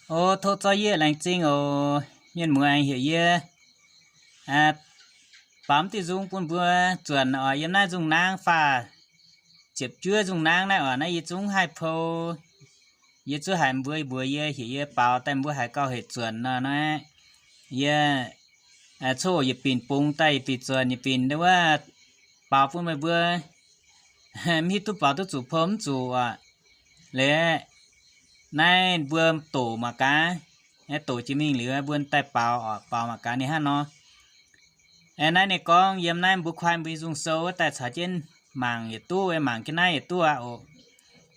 O, tov zorqv yie laengz zingh oc. Mienh muoz aengx heuc yie baaux mv diuh nzung bun mbuo zuonc oc. Yiem naaiv nzung naang faah ziepc juov nzung naang naaiv oc, naaiv yie zungv haih pou. Yie zuqc haiz mbuo mbuox yie, heuc yie baaux daaih mbuo haiz gauh hec zuonc nor naaiv. Yie coqv yietc binc bungx daaih yietc binc zuonc yietc binc wuov baaux bun meih mbuo mv hiuv duqv baaux duqv zuqc pou mv zuqc oc. Liuz naaiv mbuo doqc mangc gaax, doqc jiex mingh liuz mbuo daaih baaux oc, baaux mangc gaax ninh hnangv nor. Naaiv ninh gorngv yiem naaiv mbuo kuaaiv mbuo nyei nzung sou wuov daaih caux jienv mangc yietc duqv, mangc jienv naaiv yietc duqv aqv oc.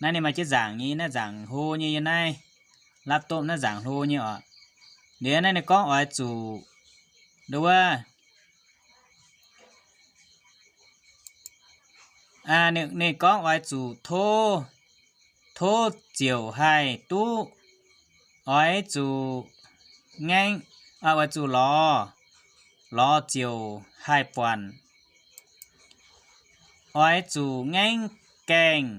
Naaiv ninh maaih jienv nzaangc nyei, naaiv nzaangc hlo nyei, yiem naaiv laptop naaiv nzaangc hlo nyei oc. Liuz naaiv ninh gorngv oix zuqc nduov, ninh gorngv oix zuqc tov, tov ziouc haih duqv, oix zuqc ngaengv, oix zuqc lorz, lorz ziouc haih buatc, oix zuqc ngaengv gaengh.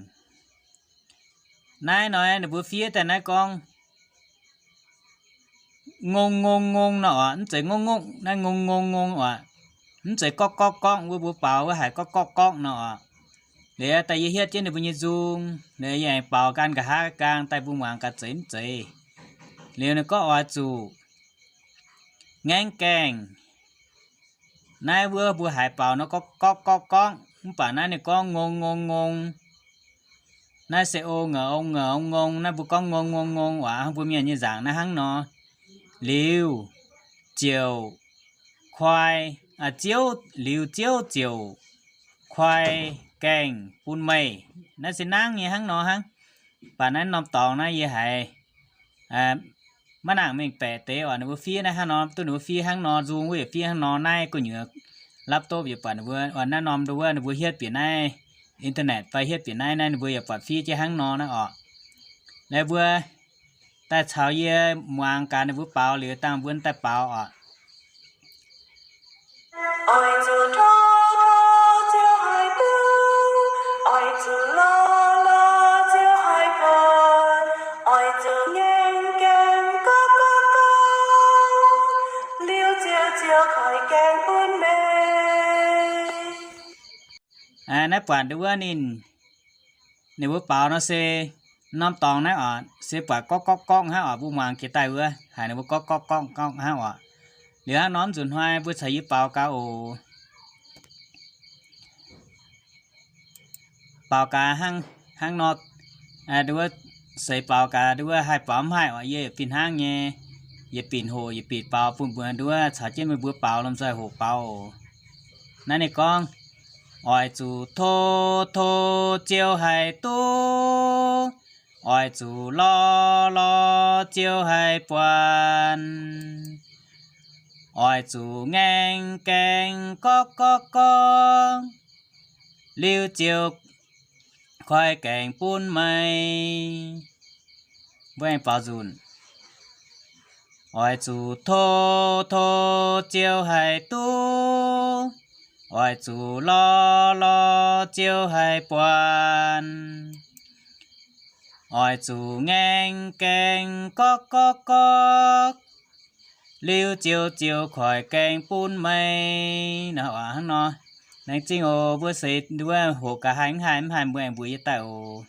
Naaiv nor ninh mbuo fiev daaih naaiv gorngv ngong ngong ngong nor oc, mv zeiz ngongv ngongv, naaiv ngong ngong ngong oc. Mv zeiz gorqv gorqv gorngv wuov mbuo baaux wuov haiz gorqv gorqv gorngv nor oc. Liuz daaih yie hietv jienv ninh mbuo nyei nzung, liuz yie aengx baaux gan nqa'haav gaang daaih mbuo muangx gaax zeiz mv zeiz. Liuz ninh gorngv oix zuqc ngaengv gaengh. Naaiv wuov mbuo haiz baaux nor gorqv gorqv gorngv, mv baac naaiv ninh gorngv ngong ngong ngong. Naaiv se o nga'ong nga'ong ngong, naaiv mbuo gorngv ngong ngong ngong waac, mbuo mienh nyei nzaangc naaiv hnangv nor. Liuz ziouc koi, ziouv, liuz ziouv ziouc koi gaengh bun meih. Naaiv se nangv nyei hnangv nor hnangv. Baac naaiv norm dorngx naaiv yie haiz maiv nangc mengh baeqc deix oc. Ninh mbuo fiev naaiv hnangv nor, duqv ninh mbuo fiev hnangv nor, nzung wuov yaac fiev hnangv nor, naaiv gu'nyuoz laptop yaac buatc ninh mbuo, naaiv norm nduov wuov ninh mbuo hietv bieqc naaiv internet fai hietv bieqc naaiv, naaiv ninh mbuo yaac buatc fiev jienv hnangv nor naaiv oc. Naaiv mbuo daaih caux yie muangx gaax ninh mbuo baaux liuz dangh mbuo daaih baaux oc. Oix zuqc tov tov ziouc haih duqv, oix zuqc lorz lorz ziouc haih buatc, oix zuqc ngaengv gaengh gorqv gorqv gorngv, liuz ziouc ziouc koi gaengh bun meih. Naaiv buatc nduov wuov ninh, ninh mbuo baaux nor se norm dorngx naaiv oc, se buatc gorqv gorqv gorqv hnangv oc. Mbuo muangx jiex daaih wuov haiz ninh mbuo gorqv gorqv gorqv gorqv hnangv oc. Liuz hnangv nor mv nzunc hnoi mbuo caux yie baaux gaax oc. Baaux gaax hnangv, hnangv nor, nduov, seix baaux gaax nduov, haih baaux mv haih oc, yie yietc fih hnangv nyei, yietc binc hoqc yietc binc baaux bun mbuo nduov, caux jienv meih mbuo baaux lomh nzoih hoqc baaux oc. Naaiv ninh gorngv, oix zuqc tov tov ziouc haih duqv, oix zuqc lorz lorz ziouc haih buatc, oix zuqc ngaengv gaengh gorqv gorqv gorqv, liuz ziouc koi gaengh bun meih. Mbuo aengx baaux nzunc. Oix zuqc tov tov ziouc haih duqv, oix zuqc lorz lorz ziouc haih buatc, oix zuqc ngaengv gaengh gorqv gorqv gorqv, liuz ziouc ziouc koi gaengh bun meih. Nor, hnangv nor. Laengz zingh oc. Mbuo seix nduov hoqc gaax haih mv haih, mv haih mbuo aengx mbuox yie daaih oc.